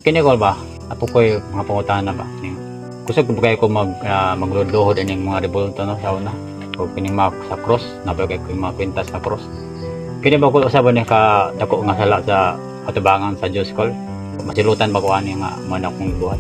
Kini ko ba? Apo ko'y mga pangutana ba? Kusog ba kayo ko magluduhod ining mga rebulto no sa una? O kining mga sa cross, nabay kay mga kwintas sa cross. Kini ba ko usab ni ka dako nga sala sa atubangan sa Dios kol? Masilutan ba ko ani nga man akong buhat?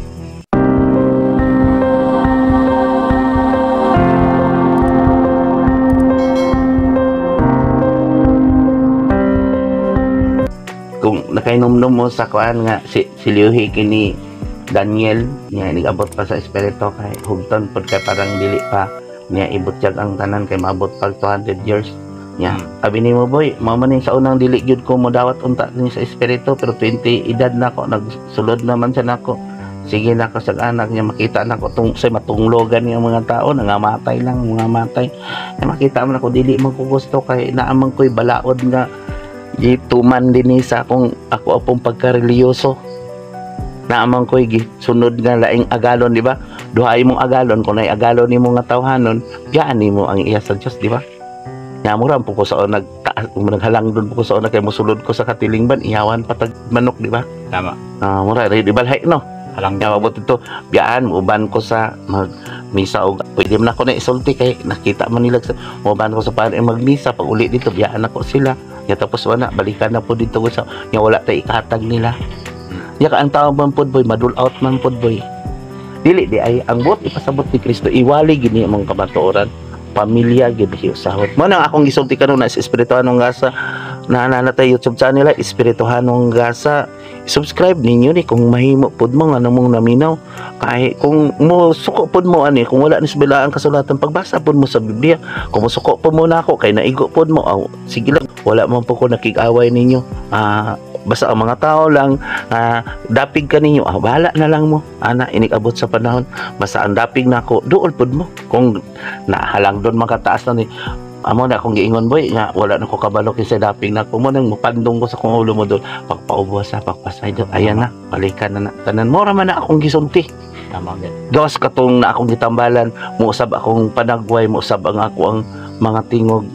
Kung nakainomnom mo sa kuan nga si Liuhi kini Daniel niya nigabot pa sa espiritu kay hugton pod kay parang dili pa niya ibutyag ang tanan kay maabot pag 200 years niya. Abi nimo boy, mao man sa unang dili gyud ko modawat unta ni sa espiritu, pero 20 edad na ko nagsulod naman sa nako. Sige na ko sa anak niya makita na ko tung say matunglogan niya mga tao nangamatay lang mga matay. Ay makita man ako dili man ko gusto kay naamang koy balaod nga gituman dinhi sa akong ako apong pagkareliyoso. Naamang ko'y sunod nga laing agalon, di ba? Duha imong agalon, kung nay agalon nimo nga tawhanon, biyaan nimo ang iya sa Dios, di ba? Nya mura po ko sa naghalang doon po ko sa una kay mosulod ko sa katilingban, ihawan patag manok, di ba? Tama. Mura di balhay no. Halang nya mabot ito, biyaan uban ko sa magmisa og pwede man ako na isulti kay nakita man nila uban ko sa pare magmisa pag uli dito biyaan ako sila. Nya tapos wala balikan na po dito ko sa nya wala tay ikatag nila. Nya ka ang tao man pod boy, madul out man pod boy. Dili di ay ang buot ipasabot ni Kristo iwali gini among kamatuoran, pamilya gid usahon. Mo nang akong gisulti karon na sa Espirituhanong Gasa na natay YouTube channel Espirituhanong Gasa. Subscribe ninyo ni kung mahimo pod mo nga namong naminaw. Kahit kung mo suko pod mo ani kung wala ni sa ang kasulatan pagbasa pod mo sa Biblia. Kung mosuko pod mo nako kay naigo pod mo, aw, sige lang wala man po ko nakig-away ninyo. Basta ang mga tao lang dapig ka ninyo, bahala na lang mo ana inikabot sa panahon basta ang dapig nako duol pod mo kung nahalang doon makataas na ni amo na akong giingon boy nga wala na ko kabalo kinsa dapig nako mo nang mupandong ko sa kong ulo mo doon pagpaubos sa pagpasay doon ayan na balikan na, na tanan mo ra man na akong gisulti. Tama gyud. Gawas katong na akong gitambalan mousab akong panagway mousab ang ako ang mga tingog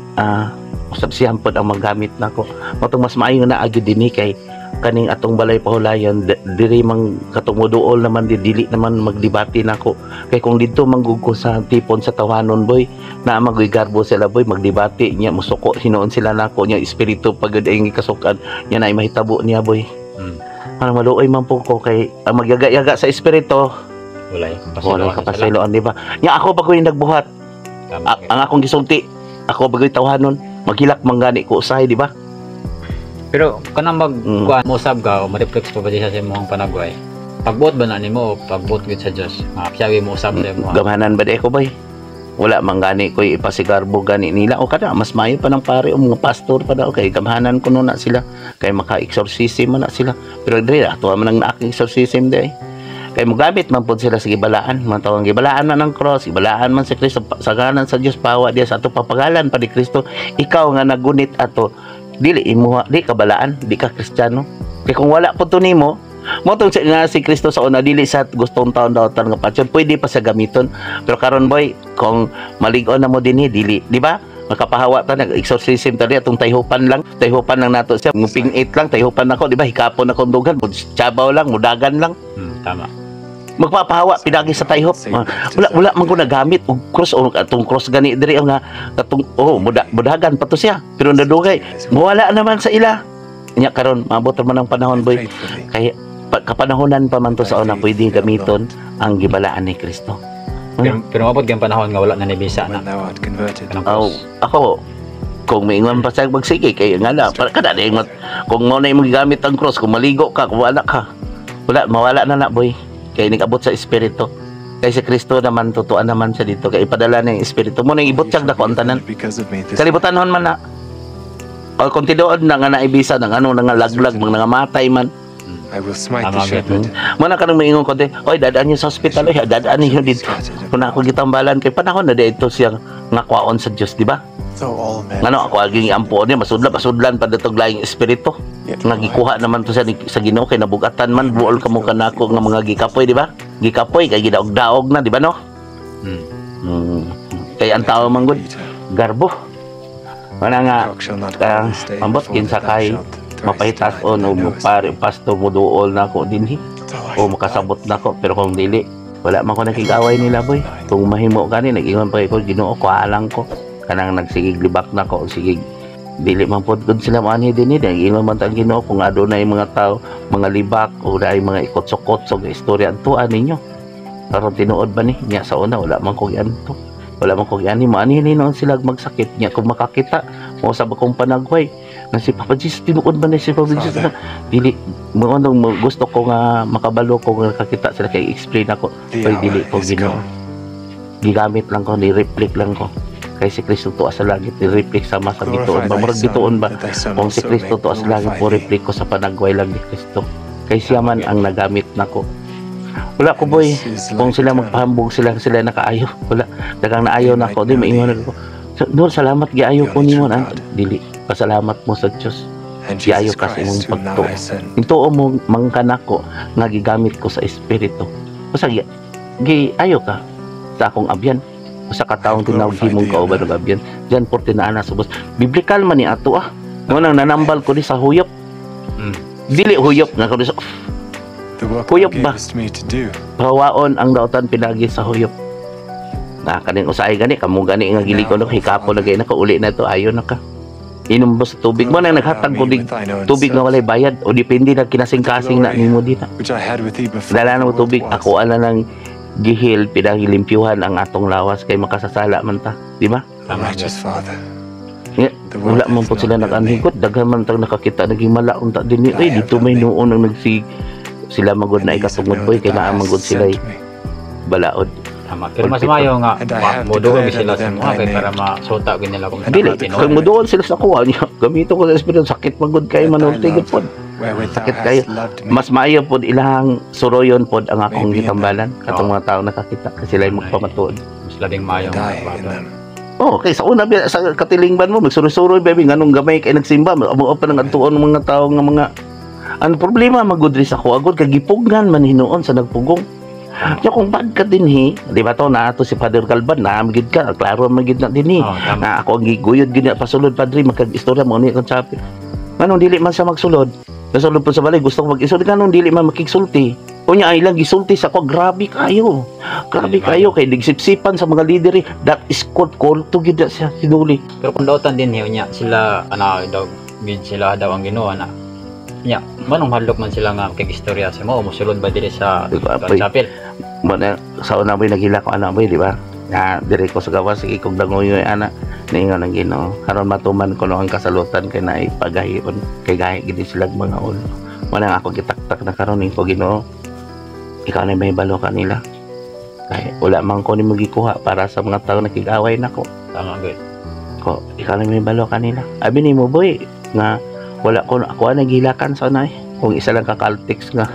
usab siyang pod ang maggamit nako matong mas maayo na agad dinhi kay kaning atong balay pahulayon diri mang katong moduol naman di dili naman magdebate nako kay kung didto manggug ko sa tipon sa tawanon boy na magoy garbo sila boy magdebate niya musuko hinuon sila nako niya espiritu pagud ay gikasukan niya na mahitabo niya boy. Para maluoy man po ko kay ang magyaga-yaga sa espiritu walay walay kapasiloan, di ba? Nya ako bagoy nagbuhat. Ang akong gisulti ako bagoy tawhanon maghilak man gani ko usahay, di ba? Pero kanang mag kuan mosab ka o ma-reflect pa ba siya sa imong panagway? Pagbuot ba na nimo o pagbuot gyud sa Dios? Siya mo usab sa imo. Gamhanan ba di ko bay? Wala man gani ko ipasigarbo gani nila o kada mas maayo pa ng pare o mga pastor pa daw kay gamhanan ko na sila kay maka-exorcism man na sila. Pero diri ato man ang naak-exorcism di. Kay mogamit man pud sila sa gibalaan, man tawang gibalaan man ang cross, gibalaan man si Kristo, saganan sa Dios pawa diya sa ato papagalan pa ni Kristo. Ikaw nga nagunit ato dili imuha, di ka balaan, di ka Kristiyano. Kay kung wala po to nimo, mo tong nga si Kristo sa una dili sa gustong taon daw nga patsyon, pwede pa sa gamiton. Pero karon boy, kung malig-on na mo dinhi dili, di ba? Makapahawa ta nag-exorcism ta atong tayhupan lang nato siya. Nguping 8 lang tayhupan nako, di ba? Hikapon akong dugan, tsabaw lang, mudagan lang. Tama. Magpapahawa pinagi sa tayhop. Wala man ko nagamit og cross o atong cross gani diri nga katong oh mudagan pa to siya. Pero nadugay, mawala naman sa ila. Nya karon maabot man ang panahon boy. Kay kapanahonan pa man to sa una pwede gamiton ang gibalaan ni Kristo. Pero maabot gyud panahon nga wala na ni bisa na. Oh, ako kung maingon pa sa magsige kay nga na para kada di kung mo na imong gigamit ang cross kung maligo ka kung wala ka wala mawala na na boy. Kay nag-abot sa espiritu. Kay si Kristo naman tutuan naman siya dito kay ipadala na yung espiritu mo nang ibutyag na ko ang tanan. Kalibutan hon man na. O kung tinuod na nga naibisa ng ano nga laglag mga nangamatay man. I will smite the shepherd. Mo na kanang maingon ko te, oy dadaan niyo sa ospital, oy dadaan niyo dito. Kung ako gitambalan kay panahon na dito siyang nga kwaon sa Dios, di ba? Ngano ako aging ampo niya masudlan pa datog laing espiritu. Nga gikuha naman to sa Ginoo kay nabugatan man buol kamo kanako nga mga gikapoy, di ba? Gikapoy kay gidaog-daog na, di ba no? Kay ang tao man gud garbo. Wala nga ambot kinsa kay mapahitas on o pare pasto mo duol na ako dinhi. O makasabot nako, pero kung dili, wala man ko nakig-away nila, boy. Kung mahimo gani, nag-ingon pa ko, "Ginoo ko alang ko kanang nagsigig libak nako, sigig dili man pod gud sila moanhi dinhi." Nag-ingon man tang Ginoo, kung adunay mga tao, mga libak o naay mga ikotso-kotso nga istorya, adtuan ninyo karon, tinuod ba ni nya. Sa una, wala man ko gianto, wala man ko giani. Moanhi ni noon sila magsakit nya. Kung makakita mo sa akong panagway na si Papa Jesus, tinuod ba ni si Papa Jesus Father. na dili mo anong gusto ko nga makabalo ko nga nakakita sila kay explain ako. The Oy, dili hour ko is Ginoo. come. Gigamit lang ko, ni reflect lang ko kay si Kristo tuwa sa langit, ni reflect sama sa Glorify bituon ba, thy murag Son, bituon ba. that thy Son Kung si also Kristo may tuwa sa langit glorify mo thee. Reflect ko sa panagway lang ni Kristo kay siya man ang nagamit nako. Wala ko, And boy. this is Kung life sila eternal, magpahambog sila, sila nakaayo, wala dagang naayo they na ako might di know maingon thee, ako. So, Lord, salamat giayo the ko only nimo true na God, dili pasalamat mo sa Dios. and Giayo Jesus ka sa imong Christ, whom thou pagtuo. hast sent. Intuo mo mangka nako nga gigamit ko sa espiritu. Usa gi, gi ayo ka sa akong abyan. Usa ka taong I have tinawag glorified himong thee on kauban earth. og abyan. John 14 na ana subos. Biblical man ni ato ah. Mo nang nanambal ko ni sa huyop. Dili huyop nga ko ni sa The work thou Huyop ba? gavest me to do, Pawaon ang dautan pinagi sa huyop. Na kaning usahay gani kamo gani nga And gili ko now, no O hikapon na Father, gay naka uli na to, ayo na ka. Inom ba sa tubig mo nang glorify thou naghatag ko me dig with thine own tubig nga self, walay bayad o depende na with the kinasing-kasing na glory nimo dita. which I had with thee before Dala the na mo world tubig was. Ako ala nang gihil pinangilimpyuhan ang atong lawas kay makasasala man ta, di ba? O Tama. righteous Father, Yeah, the world wala man hath po not sila known thee, nag-anhigot, daghan man tang nakakita naghimala unta dinhi. but Oy, I have dito known may thee, noon ang nagsig sila magud and na these have ikatungod known boy that kay thou naa hast magud sila sent me. Balaod. Tama. Pero mas Pulpito. maayo nga And I have moduol declared sila unto sa them mga thy kay para name, masuta gyud nila kung and Dili, will kay declare it, moduol sila sa kuha niya. Gamito ko sa espiritu, sakit magud kay that thy manulti gud love, pod. wherewith thou Sakit kayo. hast loved me, Mas maayo pod ilahang suroyon pod ang may akong be in them, gitambalan katong mga tao nakakita kasi sila Ay. Magpamatuod. Mas labing maayo and nga I in bato. them. Oh, okay, sa una sa katilingban mo magsuroy-suroy baby nganong gamay kay nagsimba, amo pa nang adtuon ng mga tao nga mga ang problema magud ri sa kuha gud kay gipugnan man hinuon sa nagpugong. Ya kung bad ka dinhi, di ba to na ato si Father Galban na gid ka, klaro man gid na dinhi. Oh, tama. Na ako ang giguyod gid na pasulod, padre, magkag-istorya mo ni akong chapel. Nganong dili man siya magsulod? Nasulod po sa balay, gusto ko mag-isulti, nganong dili man makigsulti? Unya ay lang gisulti sa ko, grabe kayo. Grabe Dili kayo kay digsipsipan sa mga leader eh. That is called kulto gid na siya si Duli. Pero kung dautan din niya sila ana daw gid sila daw ang Ginoo ana. Nya, manong hadlok man sila nga kay istorya sa mo mosulod ba diri sa Di ba, boy? chapel? Mo na sa una boy naghila ko ana boy, di ba? Na dire ko sa gawas sige kog dangoy ana niingon ang Ginoo. Karon matuman ko no ang kasalutan kay naipagahion kay gahi gid sila mga ulo. Mo na ako gitaktak na karon ko, Ginoo. Ikaw na may balo kanila. Kay wala man ko ni magikuha para sa mga tao nakig-away nako. Tama gud. Ko ikaw na may balo kanila. Abi nimo boy nga wala ko ako ang naghilakan sa una eh. Kung isa lang ka Caltex nga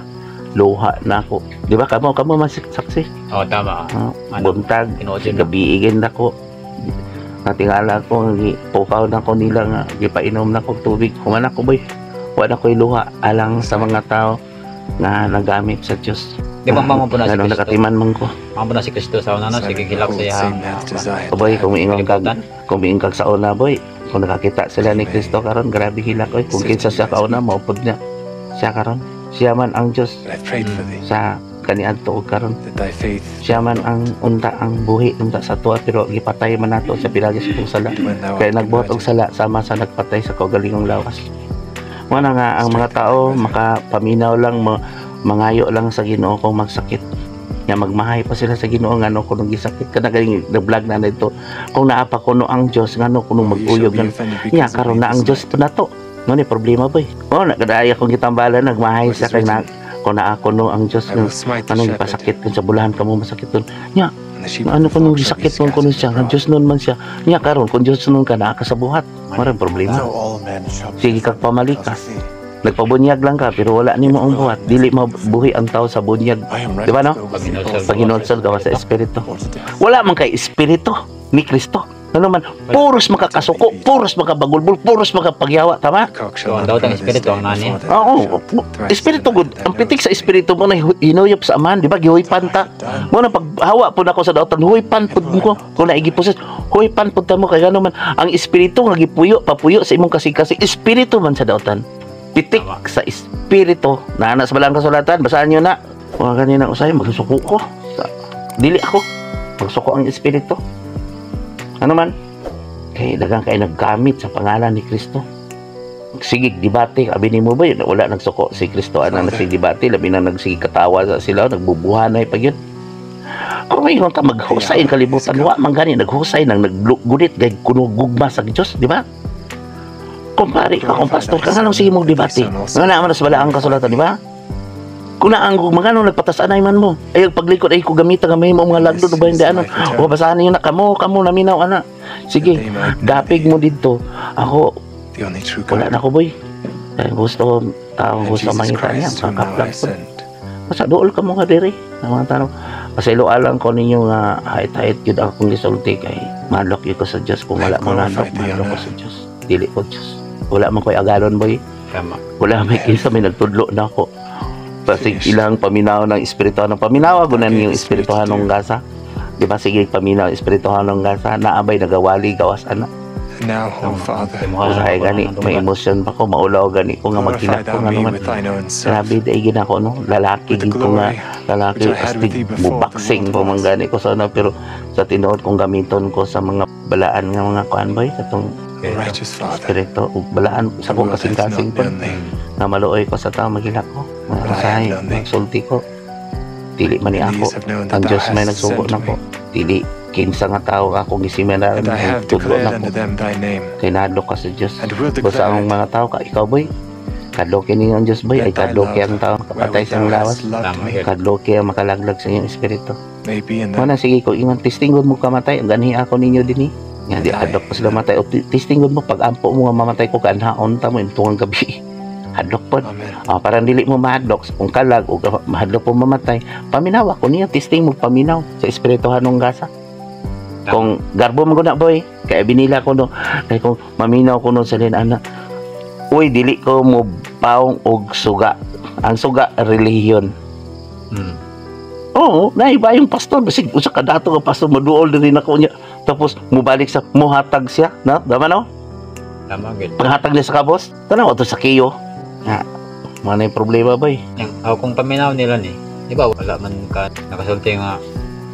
luha na ako. Di ba kamo kamo man saksi? Oh, tama. Ah, Ano? buntag Tinuod yun. gabi na ko. Natingala ko gipukaw na ko nila nga gipainom na ko tubig. Human ako boy. Wala ko'y luha alang sa mga tao nga nagamit sa Dios. Di ba mo po na si Ngano Kristo? nakatiman man ko. Mamo na si Kristo sa una no Simon, sige gilak behold, sa iyang Satan hath desired O boy, to have kung me, miingon kag kalibutan. kung miingon kag sa una boy, kung nakakita sila that ni he may Kristo karon, grabe hilak oy. Kung sift kinsa you siya as kauna wheat. maupod niya siya karon. Siya man ang Dios But I've prayed for thee, sa kaniadto og karon. that thy faith Siya man ang unta ang buhi unta sa tuwa pero gipatay man nato sa pilagi sa itong sala. and when thou Kaya art nagbuhat og converted, sala sama sa nagpatay sa kaugalingong lawas. Mao na nga ang mga strengthen thy tao brethren. makapaminaw lang mo, mangayo lang sa Ginoo kung magsakit. Nga magmahay pa sila sa Ginoo ngano kuno gisakit kana galing nag-vlog na nito. Kung naa pa kuno ang Dios ngano kuno For ye shall maguyog be ngano offended nya because of karon me na ang this Dios night. po nato. No ni problema boy. Oh, nagdaya kong gitambalan nagmahay For it sa is kay na written, kung naa kuno ang Dios I nga will smite the anong shepherd, ipasakit kun sa bulahan kamo masakit dun. Nya and the sheep of ano the kuno flock shall be gisakit man kuno scattered siya nga abroad. Dios nun man siya. Nya karon kung Dios nun ka naa ka sa buhat. Marang problema. Though all men shall be Sige kag offended pamalik because ka. of thee, Nagpabunyag lang ka pero wala nimo yet ang will I buhat. not Dili be offended. mabuhi ang tao sa bunyag. I am Di ready ba to no? go with thee Pag both Pag hinulsol gawa sa espiritu. or to death. Wala man kay espiritu ni Kristo. Ano man, puros makakasuko, puros makabagulbul, puros makapagyawa, tama? The cock So, shall ang not daw crow ang this espiritu day ang nani. before that Oo, thou shalt thrice espiritu deny gud. that thou Ang pitik knowest sa me. Espiritu mo na hinuyop sa amahan, di ba? Gihuypan Though I ta. should die, Mo na paghawa po nako sa daotan, huypan yet pud will I ko. not Kung deny naigiposes, huypan pud ta mo kay gano man ang espiritu nga gipuyo, papuyo sa imong kasing-kasing, espiritu man sa daotan. Pitik Tama. sa espiritu. Naa na sa balang kasulatan, basahan niyo na. Mga ganina usay magsuko ko. Dili ako. Magsuko ang espiritu. Ano man? Kay daghang kay naggamit sa pangalan ni Kristo. Sige, debate, abi nimo ba yun? Wala nagsuko si Kristo anang Father. nagsige debate, labi na nagsige katawa sa sila, nagbubuhanay pa yun. Kung ngayon ta maghusay ang kalibutan, wa man gani naghusay nang naggunit kay kuno gugma sa Dios, di ba? Kung pare ka, kung pastor ka, nganong sige mong debate? Nga naa man sa balaang kasulatan, di ba? Kung naa ang gugma, nganong nagpatas-anay man mo? Ay, ang paglikod ay ko gamita nga may mo mga lagdo ba hindi ano? O basahan niyo na kamo, kamo naminaw ana. Sige, That they might know dapig thee, mo didto. Ako, the only true wala God, na ko, boy. Kaya gusto, taong and gusto Jesus mangita niya, Christ, whom thou kakaplag hast po. sent. Basta dool ka mo nga diri. Ang mga tanong. Pasaylo alang ko ninyo nga hait-hait yun akong gisulti kay madlok yun ko sa Diyos. Kung wala mo nadlok, glorified thee on madlok ko earth. sa Diyos. Dili ko Diyos. Wala man ko'y agalon, boy. Tama. Wala may kinsa may nagtudlo na ako. Pasig Finished. ilang paminaw ng espirituhanong paminaw, gunan Okay, yung it's me to espirituhanong do. gasa. Di ba sige paminaw espirituhanong gasa, naabay nagawali gawas ana. And now, O Tama. Father, Kay mukha Usahay lang ako gani, ng may dunggan. emosyon pa ko, maulaw gani ko nga glorify magkilak ko thou nga me naman. with thine own self, Grabe daigin ako no, lalaki with the gid ko nga glory lalaki which I had with astig thee before the mubaksing world pa man was. gani ko sana pero sa tinuod kong gamiton ko sa mga balaan nga mga kuan boy katong O righteous Father, espiritu ug balaan the sa akong world hath kasing-kasing not po known thee, nga maluoy ko sa tao maghilak ko mga but I have usahay known thee. magsulti ko dili man ni And ako these have known ang that thou Dios may hast nagsugo sent nako me. Dili kinsa nga tawo akong gisiminar And I have tudlo declared nako unto them thy name, kay nahadlok ka sa Dios. and will Basta declare ang it, mga tao ka ikaw boy kadloki ninyo ang Dios boy ay that thy kadloki love, ang tao makapatay wherewith sa iyong thou lawas hast loved Tama, me, yun. kadloki ang makalaglag sa iyong espiritu. may be in them, Muna sige ko ingon testing gud mo kamatay ang ganhi ako ninyo dinhi. Nga di And I hadlok ko sila matay o testing gud mo pag ampo mo nga mamatay ko kaanhaon ta mo intungang gabi. Hadlok pod. Amen. Ah, parang dili mo mahadlok kung kalag o mahadlok po mamatay. Paminaw ako niya testing mo paminaw sa espirituhanong gasa. Kung garbo man ko na boy, kaya binila ko no, kay kung maminaw ko no sa ana. Uy, dili ko mo paong og suga. Ang suga relihiyon. Oo, naiba yung pastor. Basig, usa ka dato nga pastor, maduol diri nako niya. Tapos, mubalik sa, muhatag siya. No? Tama no? Tama gid. Panghatag niya sa kabos. Tanaw, ato sa kiyo. Nga, mga na yung problema, boy. Yang ako kung paminaw nila ni, di ba wala man ka nakasulti nga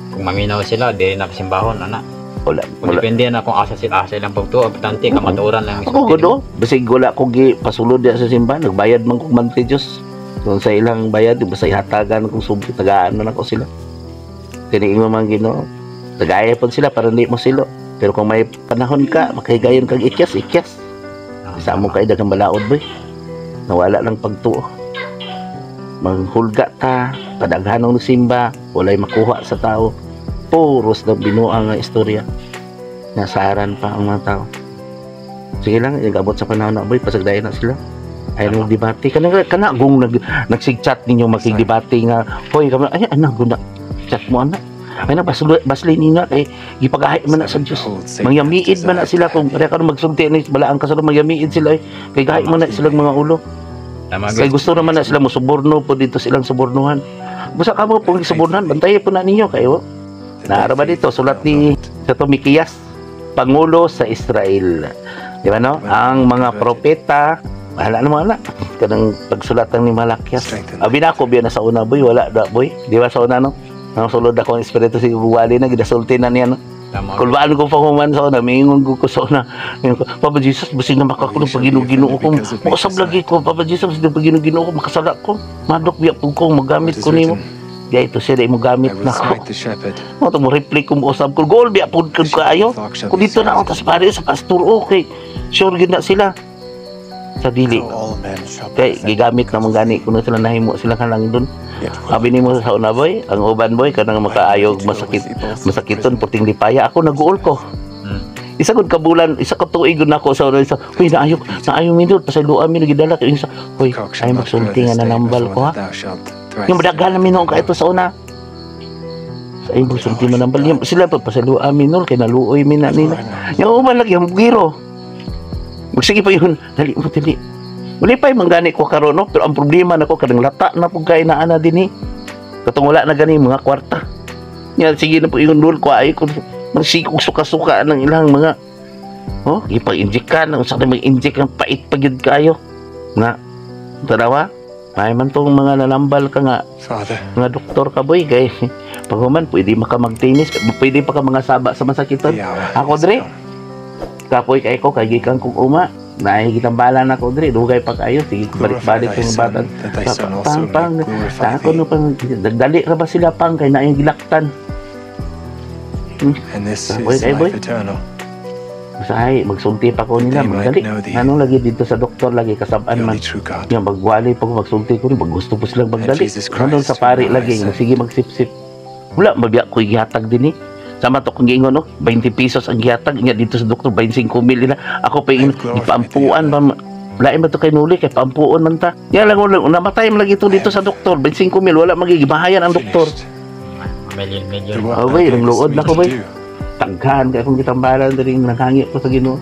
kung maminaw sila di na pasimbahon ana. Wala, Kung wala. depende na kung asa sila asa ilang pagtuo, importante ka matuoran lang ang Ako, isulti gudo. Basig, wala ko gi pasulod diya sa simbahan. Nagbayad man kong monthly Diyos. Kung sa ilang bayad, basta ihatagan kung subli, tagaan man ako sila. Kini man Ginoo. Tagaya po sila para hindi mo silo. Pero kung may panahon ka, makahigayon kag ikyas, ikyas. nimo. Sa mo kay daghang balaod boy. Nawala lang pagtuo. Manghulga ta, padaghanong simba, walay makuha sa tao. Puros na binuang nga istorya. Nasaran pa ang mga tao. Sige lang, nag-abot sa panahon na boy, pasagdayon na sila. Ay nang debate kana kana kung nagsigchat ninyo makigdebate nga hoy kami ay ana guna chat mo ana ay na basli basli ninyo kay gipagahi man na sa Dios. Behold, Satan hath Mangyamiid man na desired sila to kung have pareha ka magsulti ni balaang kasulod mangyamiid sila eh. Kay gahi man na silang mga ulo. Tama Kay gid. gusto naman na sila mo suborno po dito silang subornuhan. Busa kamo pong subornuhan bantayan po na ninyo kayo. That thy Naara ba faith dito sulat fail ni not. sa to Mikiyas, pangulo sa Israel. Di ba no? Ang mga propeta, bahala na mga anak. Kanang pagsulatan ni Malakias. Strengthen Abi na ako biya na sa una boy, wala da boy. Di ba sa una no? Ang sulod ako ang espiritu si Wali na gidasulti na niya no. Tama gid. Kulbaan ko pa human sa una, miingon ko sa una. Ingon ko, Papa Jesus, basig na makakulong pag Ginoo ko. Mausab lagi ko, Papa Jesus, basig na pag Ginoo ko, makasala ko. Madok biya po ko, magamit It is ko nimo. written, Di ito siya, di mo I gamit will na ko. smite the shepherd. Mo to mo reply ko mo usab ko. Goal biya po The ko sheep of the kaayo. flock shall Kung be dito na ako scattered. tas pare sa pastor, okay. Sure gid na sila. Sa dili. So all men shall be Kay offended gigamit na because man of gani thee. kuno sila nahimo sila kalang dun. Yet will Abi nimo sa una boy, ang uban boy kanang I am ready makaayog to go with masakit thee both to the masakiton prison puting lipaya ako naguol ko. Isa gud ka bulan, isa ka tuig gud nako sa una isa. Uy naayo, naayo minud pasayloa mi gidala kay isa. Uy, The cock shall ay not crow magsulti this nga day nanambal before ko ha. that thou shalt thrice Yung madaghan deny na minuon me ka ito sa una. Sa imong sulti manambal yung sila pa pasayloa mi nol kay naluoy mi na nila. Yung uban lagi ang giro. Magsige pa yun, dali mo dali. Wala pa yung manggani ko karon no, pero ang problema nako kanang lata na pug kay naa na dinhi. Katong wala na gani mga kwarta. Nya sige na po yung dul ko ay ko magsikog suka-suka ng ilang mga oh, ipag-inject ka nang sa mag-inject ang pait pa gyud kayo. Nga tanawa. May man tong mga nanambal ka nga Father, nga doktor ka, boy, kay pag human pwede maka magtinis, pwede pa ka mga saba sa masakiton. The hour Ako, is dre. come. Kapoy kay ko kay gikan kong uma. Naay gitambalan ako dre, dugay pa kayo, sige Glorify balik-balik thy kong Son, bata. that thy Son also Pang may pang glorify ako no thee. Pang dagdali ra ba sila pang kay naay gilaktan. And this Boy, is ay, boy. life eternal, Usahay magsulti pa ko nila they might magdali. know thee, Anong lagi dito sa doktor lagi the kasab-an man. only true God, Nga magwali pa ko magsulti ko ni gusto po silang and magdali. Jesus Ano Christ, sa pari whom thou lagi hast nga sent. Sige magsipsip. Wala mabiya ko gihatag din eh. Sama to kung giingon no, 20 pesos ang gihatag nga dito sa doktor 25 mil nila. Ako pa I ingon have glorified thee ipaampuan on pa lain ba to kay nuli kay paampuon man ta. Ya lang wala namatay man lagi to I dito have sa doktor 25 mil wala magigibahayan ang doktor. finished Million, million. the work Oh, thou boy, gavest nangluod me na ko, to boy. do. Taghan kay akong gitambalan diri nanghangi ko sa Ginoo.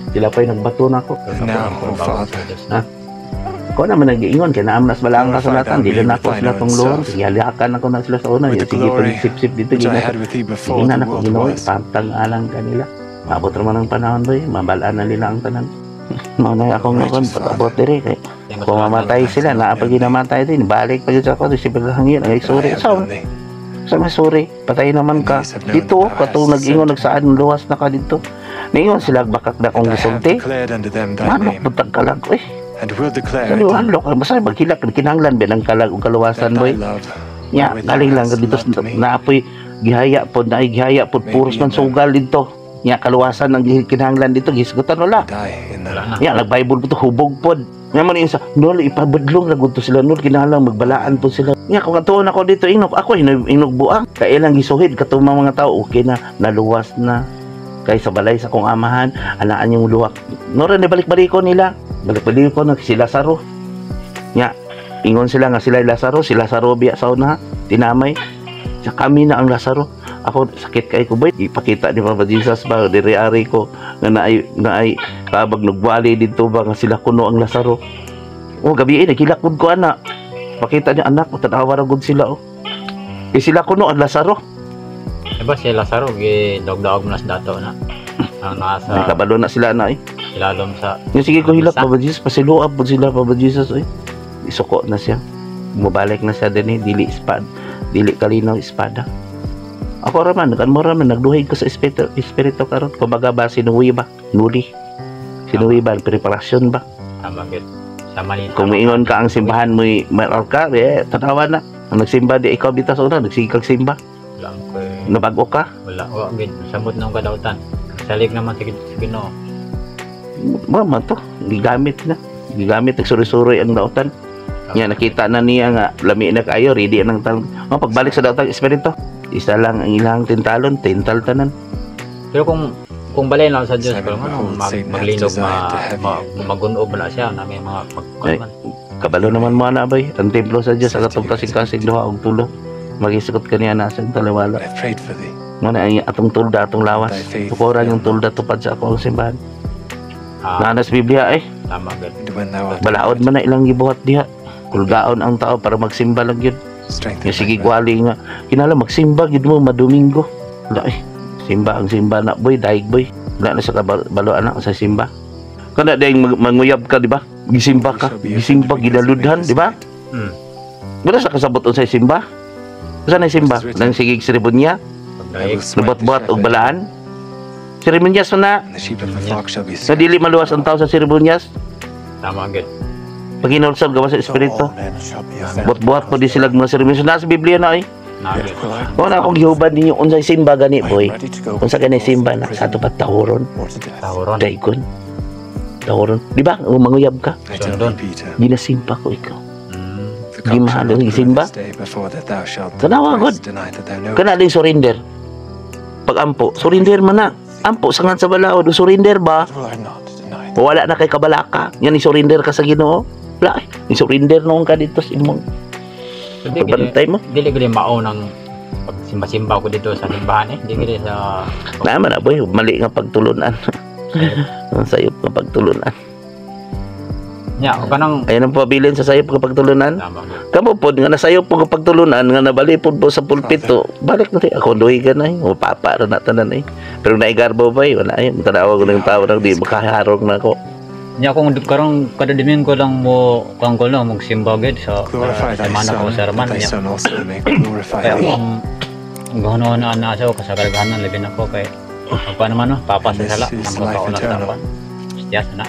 Sila pa'y nagbato na ako. And now, O Father, Ha? Ko naman nag-iingon kay naam nas balang glorify kasulatan thou dili me na with ako thine sila own tong luhon. self, Gihaliakan ako na sila sa una. with the Sige glory pag sip dito which I gina. had with thee before Sige na the nako world Ginoo was. pantang alang kanila. Maabot ra man ang panahon, boy, mabalaan na nila ang tanan. Mao na akong Righteous nakon patabot Father, diri kay kung mamatay sila naa pag ginamatay din balik pa gyud sa ako si paghangin ay I sorry have sa known thee, sa may sorry patay naman and ka these have known dito that thou katong hast nag-ingon sent me. nagsaad luwas na ka dito ningon sila bakak na kong And I have gisulti declared unto them thy manok name, putang kalag eh and will declare Sa it, luhanlok, basta maghilak, kinahanglan ba ng kalag o that kaluwasan, thy boy? love Nya, wherewith thou galing lang hast dito, loved me naapoy, gihaya po, naay gihaya po, may puros be in man them, sugal dito. Nya, kaluwasan ang kinahanglan dito, gisgutan wala. and I in Wala them. na. Nya, nag-Bible po to, hubog pod. Nga man yung sa, nol, ipabadlong na gud to sila, nol, kinahanglan magbalaan po sila. Nya, kung atuon ako dito, inog, ako, inog buang. Kailang gisuhid, katong mga tao, okay na, naluwas na. Kay sa balay sa kong amahan, anaan yung luwak. Nora, ni balik-baliko nila. Balik-baliko na si Lazaro. Nya, ingon sila nga sila Lazaro, si Lazaro biya sa una, tinamay. Sa kami na ang Lazaro. Ako sakit kay ko, boy. Ipakita ni Papa Jesus ba diri ari ko nga naay kabag nagwali didto ba nga sila kuno ang Lazaro. Oh, gabi eh naghilak pud ko ana. Pakita niya anak, tanawa ra gud sila oh. Eh, sila kuno ang Lazaro. Diba si Lazaro, gi dog-dog mo na sa dato na. Ang Ay, nasa kabalo na sila na eh. ilalom sa Yung sige ko hilak Misa. Papa Jesus, pasiluab po sila Papa Jesus oy. Isuko na siya. Mubalik na siya din eh, dili espada, dili kalinaw espada. Ako ra man, kan mo ra man nagduhig ko sa espiritu, espiritu karon. Kumbaga ba sinuwi ba? Nuli. Sinuwi ba preparasyon ba? Tama gid. Sama ni Kung miingon ka ang simbahan mo meron ka, eh tanawa na. Ang nagsimba di ikaw bitas una, nagsige kag simba. Wala ko eh. Nabago ka. Wala wa gid samot nang kadautan. Salig naman sa Ginoo. Mo man to, gigamit na. Gigamit nagsuri-suri ang dautan. Nya nakita na niya nga lami na kayo, ready ang tal. Oh, pagbalik sa daotang espiritu, isa lang ang ilang tintalon, tintal tanan. Pero kung balay lang sa Dios Simon, pero ano behold, Satan hath maglinog ma, desired to have ma you. Magunob na siya na may mga Ay. pagkuan. Kabalo naman mo ana bay, ang templo sa Dios sa Said to katong you, kasing-kasing duha og tulo. Magisukot kaniya na sa taliwala. But I've prayed for thee, Mo na ang atong tulda atong lawas. thy faith Tukoran fail yung not. tulda tupad sa ako ang simbahan. Ah, Nanas Biblia eh, tama gid. And when thou art balaod man na ilang gibuhat diha. Kulgaon ang tao para magsimba lang yun. strengthen Yung thy sige brethren. gwali nga kinala magsimba gid mo madomingo. Wala eh. Simba ang simba na boy, daig boy. Wala na sa kabalo anak sa simba. Kana dayeng manguyab ka, di ba? Gisimba Ye ka, shall be gisimba offended because gidaludhan, of di ba? this night. Wala sa kasabot unsay simba. Usa na simba? It is written, Nang sige seremonya, I Pagdaig. will smite the nabuhat-buhat og shepherd, balaan. Seremonyas man na. and the sheep of the flock shall be Sa dili scattered. maluwas ang tao sa seremonyas, Tama gid. paginulsol gawas sa So espiritu. all men shall be offended Buhat-buhat po because di sila mga seremonyas. Nasa Biblia na eh. Na Yet gid. will I O na akong gihuban ninyo unsay simba gani I am boy. ready to go Unsa gani both to simba na prison sa ato patahuron. or to death. Tahuron. Daikon. Tahuron. Di ba? Kung manguyab ka, I tell Sundon. thee, Peter, ginasimpa ko ikaw. The Di cock shall mahal not ang crow gisimba. this day before that thou shalt Tanawa, thrice God. deny that thou knowest Kana din surrender. Pag ampo, surrender man na. Ampo sangan sa balaod, surrender ba? But will I not deny thee? Wala na kay kabalaka. Yan i-surrender ka sa Ginoo. Wala eh. I-surrender noon ka dito sa imong So, di gid pagbantay mo. dili gid mao nang pagsimba-simba ko dito sa simbahan eh. Di gid sa Naman na boy, mali nga pagtulunan. Ang sayop nga pagtulunan. Nya, o kanang Ayan ang pabilin sa sayop nga pagtulunan. Tama gid. Kamo pod nga nasayop po nga pagtulunan nga nabali pod po sa pulpito. Balik na tayo. Ako duhi ka na eh. O papa ra na tanan eh. Pero naigarbo ba eh. Wala eh. Tanawa ko ng tao nang di makaharong na ako. Nya kung karong kada Domingo lang mo kuan ko lang magsimba gid sa Glorify thy semana ko Son, sa Roman that thy niya. Son also may glorify Kaya thee. kung ganoon na na sa kasagalgahanan labi na ko kay pa naman no papa sa And sala this is ang life pagkauna sa eternal, kuan. Yes na.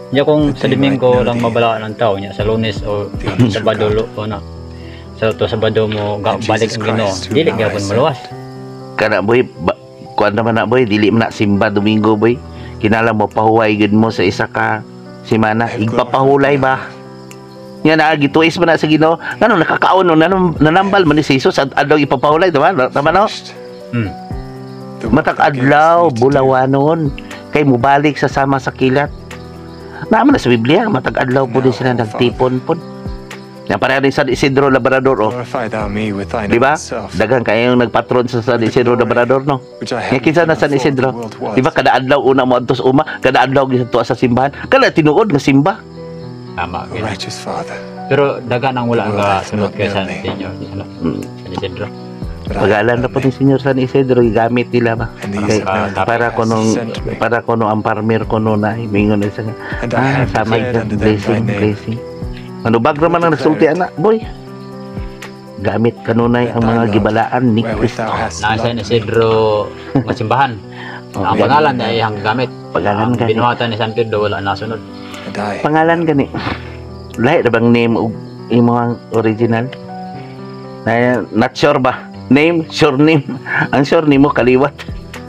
Nya kung that sa they might Domingo know lang thee, mabalaan ang tao niya sa Lunes o the only true Sabado God, o na sa to Sabado mo and balik Jesus ang Ginoo. Christ, whom Dili thou gyapon hast maluwas. sent. Kana boy ba, kuan naman na boy, dili man na simba Domingo boy, kinala mo pahuway gud mo sa isa ka semana. I have Igpapahulay glorified ba thee. Nga na gituis man na sa Ginoo ngano nakakaon no nanambal man ni si Jesus at adlaw ipapahulay, tama tama no? Finished the work Matag thou gavest adlaw me to do. bulawanon kay mubalik sa sama sa kilat. Naman na sa Biblia, matag adlaw po din Now, sila O nagtipon po. Yan pareha ni San Isidro Labrador oh. Glorify thou me with thine Di ba? own self, Daghan kayong nagpatron sa San with the Isidro glory Labrador no. which I Nga had kinsa with na thee San before the Isidro? world was. Di ba kada adlaw una mo adto sa uma, kada adlaw gisadto sa simbahan, kada tinuod nga simba. Tama O gid. righteous Father, Pero daghan ang wala the world nga hath sunod not kay known San thee, Isidro. San Isidro. but I have Pag-alan na known po ni thee, Senyor San Isidro gigamit nila ba. and these Kay have known that para thou hast kunong sent me. para kuno ang farmer kuno na mingon na siya nga, And I ah have sama declared gyud unto them thy blessing name, blessing. Ano bagro man ang will nagsulti declare it, ana boy. Gamit kanunay that ang thy mga love, gibalaan ni wherewith Kristo. thou hast Na San loved me, Isidro nga simbahan. Oh, Ang pangalan ay ang gamit. Pangalan Ang gani. binuhatan ni San Pedro wala nasunod. and I have Pangalan known gani. Lahi ra bang name og imong original? Na, not sure ba? Name, surname. Ang surname mo kaliwat.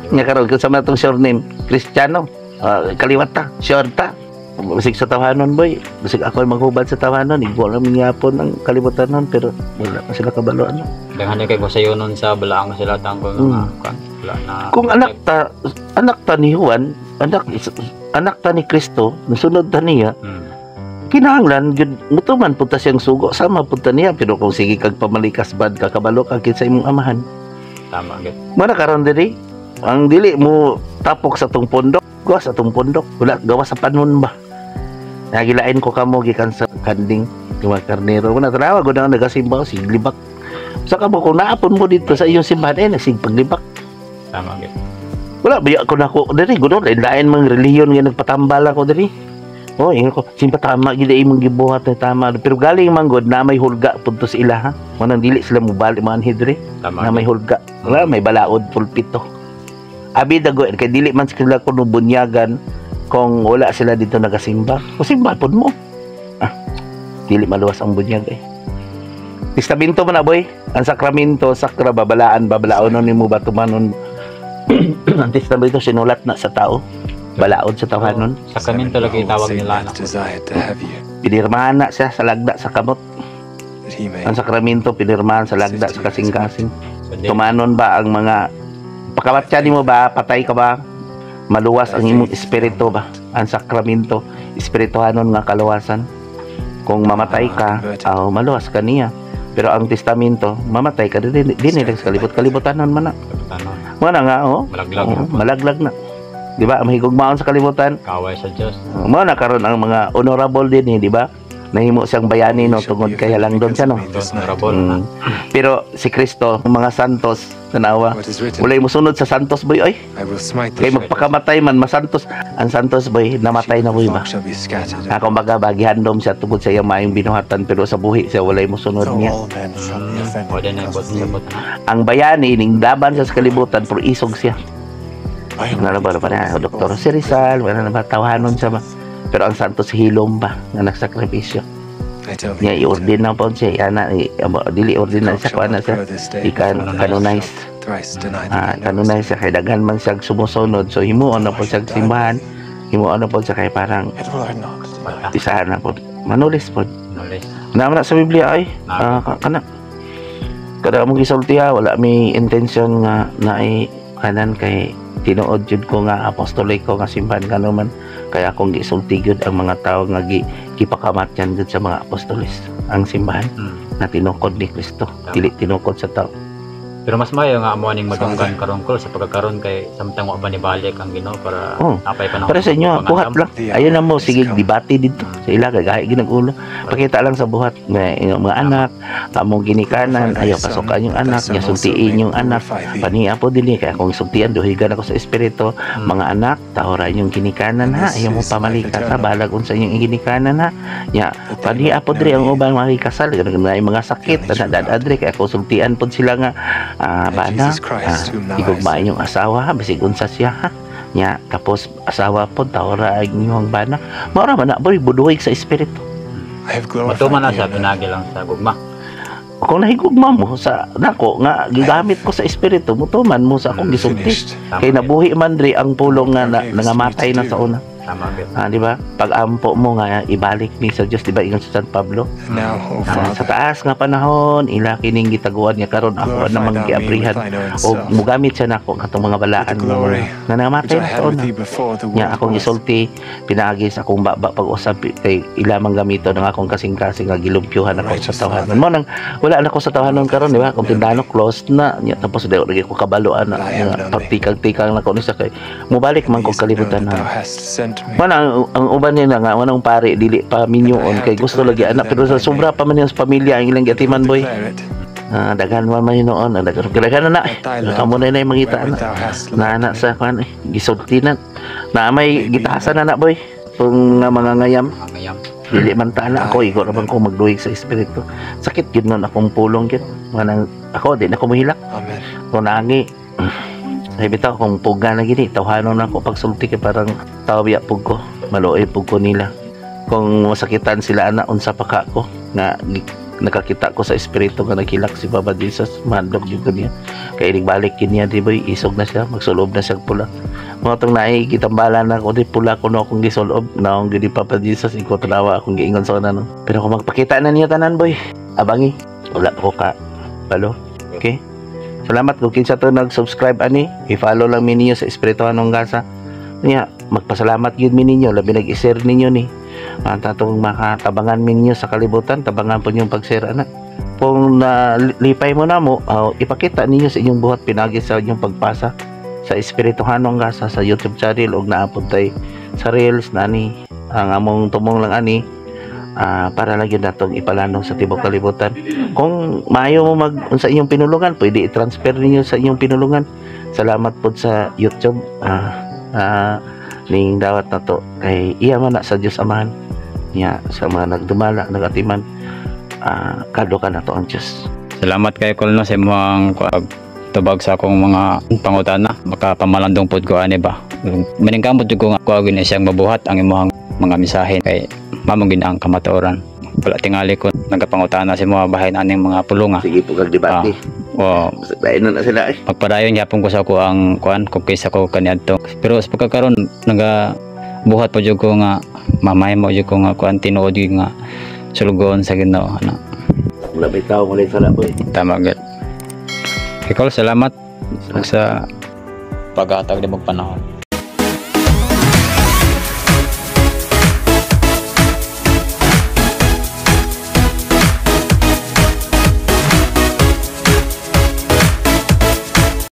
Nya karon kung sa man atong surname, Kristiyano. Ah, kaliwat ta, sure ta. Basig sa tawanon boy, basig ako ay maghubad sa tawanon, igbo lang mingyapon ang kalibutan nun, pero wala pa sila kabalo ano. Daghan kay sayonon sa balaang sila tangkol nga kuan. Wala na. Kung anak ta ni Juan, anak anak ta ni Kristo, nasunod ta niya, kinahanglan gyud mutuman pud ta siyang sugo sama pud ta niya, pero kung sige kag pamalikas bad kakabalo kag kinsa imong amahan. Tama gid. Mana karon diri ang dili mo tapok sa tong pondok, gawas sa tong pondok, wala gawas sa panon ba. Nagilain ko kamo gikan sa kanding mga karnero. Wala tanawa gud ang nagasimba sig libak. Sa kamo kung naapon mo dito sa iyong simbahan eh nagsig paglibak. Tama gid. Wala biya ko nako diri gud lain mga relihiyon nga nagpatambal ako diri. Oh, ingon ko, simpa tama gid imong gibuhat na tama. Pero galing man gud na may hulga pud to sa ila ha. Manang dili sila mobalik manhid diri Tama. Na may Gid. hulga. Wala may balaod pulpito. Abi dago kay dili man sila kuno bunyagan kung wala sila dito nagasimba. O simba pud mo. Ah, dili maluwas ang bunyag eh. Testamento man na boy. Ang sakramento, sakra babalaan, babalaonon nimo ba tumanon. Ang testamento sinulat na sa tao. Balaod sa tawhanon. Sakramento Seven, lagi behold, tawag Satan nila hath na. desired to have you, Pinirmahan na siya sa lagda sa kamot. that he may Ang sakramento pinirmahan sa lagda sa kasing-kasing. So, di, Tumanon ba ang mga pakamatya nimo ba, patay ka ba, maluwas ang imong espiritu ba? Ang sakramento espirituhanon nga kaluwasan. Kung mamatay ka, aw maluwas ka niya, pero ang testamento mamatay ka din din sa kalibot kalibutanon man na. Ano, Mo na nga oh. Malaglag Oh, na po. malaglag na, di ba, ang mahigugmaon sa kalibutan. Kaway sa Diyos. Mo na karon ang mga honorable din eh, di ba, nahimo siyang bayani no You shall tungod be kay offended halangdon because siya of no. me this night. Honorable na. Pero si Kristo, ang mga santos, tanawa. What is written, Walay musunod sa santos boy oy. I will smite the Kay shepherd. magpakamatay man masantos. Ang santos boy namatay na The boy ba. flock shall be scattered. Ah, kumbaga ba gihandom siya tungod sa iyang maayong binuhatan, pero sa buhi siya walay musunod So niya. all men shall be offended Pwede na because ibot of thee. sabot na. Ang bayani ning laban siya sa kalibutan pero isog siya. I am Ano ba ba na Doktor si Rizal, wala na ba tawahanon siya ba. Pero ang santos hilom ba nga nagsakripisyo. I tell thee, Niya i-ordain na po siya. Ana, dili ordain na cock siya shall kuan na not siya. crow this day Ikan before thou canonize. shalt thrice deny Ah, that thou knowest kanunay me. siya kay daghan man siya sumusunod. So himuon na po siya simbahan. Himuon na po siya kay parang Yet will I not deny isahan na po. Manulis po. Knowledge. Naman na sa Biblia ay ah, kana. Kada mo gisulti ha, wala may intention nga naay kanan kay tinuod jud ko nga apostoliko nga simbahan kano man kaya akong gisulti gyud ang mga tao nga gipakamatyan gyud sa mga apostoles ang simbahan na tinukod ni Kristo, dili tinukod sa tao. Pero mas maayo nga amo aning madunggan Father. karon, Kol, sa pagkakaron kay samtang wa pa ni balik ang Ginoo para Oh. napay panahon. Para sa inyo, buhat lang. The Ayun na hour mo, is sige, come. debate dito. Sa ila, gagahi ginag ulo. Pakita lang sa buhat na inyong mga anak, kamong ginikanan, Glorify thy ayaw Son, pasukan yung that thy anak, Son nya also sultiin may yung anak. glorify thee. Paniya po din eh, kaya kung sultian, duhigan ako sa espiritu. Mga anak, tahora inyong ginikanan ha, And this ayaw mo is life pamalikat ha, eternal. balag unsa inyong ginikanan ha. Nya, That they paniya might po know diri ang thee, uban mga kasal, ganun na yung mga sakit, The only true ana adre kaya kung sultian po sila nga and bana, Jesus Christ, whom thou hast igugma inyong asawa ha, bisig unsa siya ha. Nya, tapos asawa po, tahora ang inyong bana. Maura man na boy, buduhig sa espiritu. I have glorified Matuman na thee sa on earth. pinagi lang sa gugma. Kung nahigugma mo sa nako nga gigamit ko sa espiritu, mutuman mo sa akong gisulti. Finished. Tama Kay gyud. nabuhi man diri ang pulong nga nangamatay na sa una. Tama gyud. Ah, di ba? Pag-ampo mo nga ibalik ni sa Dios, di ba ingon si San Pablo? And now, O Ah, sa Father, taas nga panahon, ila kining gitaguan niya karon ako glorify namang thou me with giabrihan thine own o self, mugamit siya nako katong mga balaan With the glory nga mga nangamatay which I na sa had with una. thee before the Nya world akong was. gisulti pinaagi sa akong baba pag-usab kay ilamang gamito ng akong kasing-kasing nga gilumpyuhan ako sa Righteous tawhanon. Father. Mo nang wala na ko sa tawhanon karon, di ba? Kung tindano closed na nya, tapos di lagi ko kabalo ana But I have nga known thee. pagtikang-tikang na ko ni sa kay mubalik man ko These know kalibutan that thou na. hast sent me. Mana ang uban nila nga wanang pare dili pa minyoon kay gusto lagi anak pero sa sobra pa man yung sa pamilya ang ilang giatiman, boy. Declare it, Ah, daghan man man yun noon, daghan daghan na. that thy love, Kamo na na mangita wherewith na. thou hast Na loved na me, sa kwan eh, gisulti na. Na may gitahasan na na, boy. Kung nga mga ngayam, Mga ngayam. dili man ta na ako igo ra man ko magduhig sa espiritu. Sakit gyud nun akong pulong gyud. Manang ako di na ko mohilak. Amen. Kung naangi sa bitaw kung puga na gini tawhanon na ako pagsulti kay parang tawya pug ko, maluoy pug ko nila. Kung masakitan sila ana unsa pa ka ko nga nakakita ko sa espiritu nga naghilak si Baba Jesus, mahadlok jud ko niya kay inig balik kini niya di boy, isog na siya, magsulob na siya og pula. Mga tong naay gitambalan na ko di pula kuno akong gisulob naong gid ni Papa Jesus iko tanawa akong giingon sa una no. Pero kung magpakita na niya tanan, boy, abangi wala pa ko ka balo. Okay. Salamat kung kinsa to nag-subscribe ani, i-follow lang mi ninyo sa Espirituhanong Gasa. Nya, magpasalamat gyud mi ninyo labi nag-share ninyo ni. Ang tatong makatabangan mi ninyo sa kalibutan, tabangan po ninyong pag-share ana. Kung nalipay mo na mo, ipakita ninyo sa inyong buhat pinagi sa inyong pagpasa sa Espirituhanong Gasa sa YouTube channel og naa pod tay sa Reels nani ang among tumong lang ani para lang yun natong ipalanong sa tibok kalibutan. Kung maayo mo mag sa inyong pinulungan, pwede i-transfer ninyo sa inyong pinulungan. Salamat po sa YouTube ning dawat na to kay iya man na sa Dios Amahan niya sa mga nagdumala nagatiman, kado ka na to ang Dios. Salamat kay Kol no sa imong tubag sa akong mga pangutana. Baka pamalandong pod ko ani ba. Maningkamot jud ko nga kuha gyud siyang mabuhat ang imong mga mensahe kay mamong gid ang kamatuoran. Wala tingali ko nagapangutana sa mga bahin aning mga pulunga. Sige po kag debate. O Lain na na sila eh. Magpadayon gyapon ko sa ako ang kuan kung kaysa ko kaniadto. Pero sa pagkakaron naga buhat po jud ko nga mamay mo jud ko nga kuan tinuod jud nga sulugoon sa Ginoo ana. Wala may tao malay sala, boy. Tama gyud. Ikaw, salamat sa paghatag nimong panahon.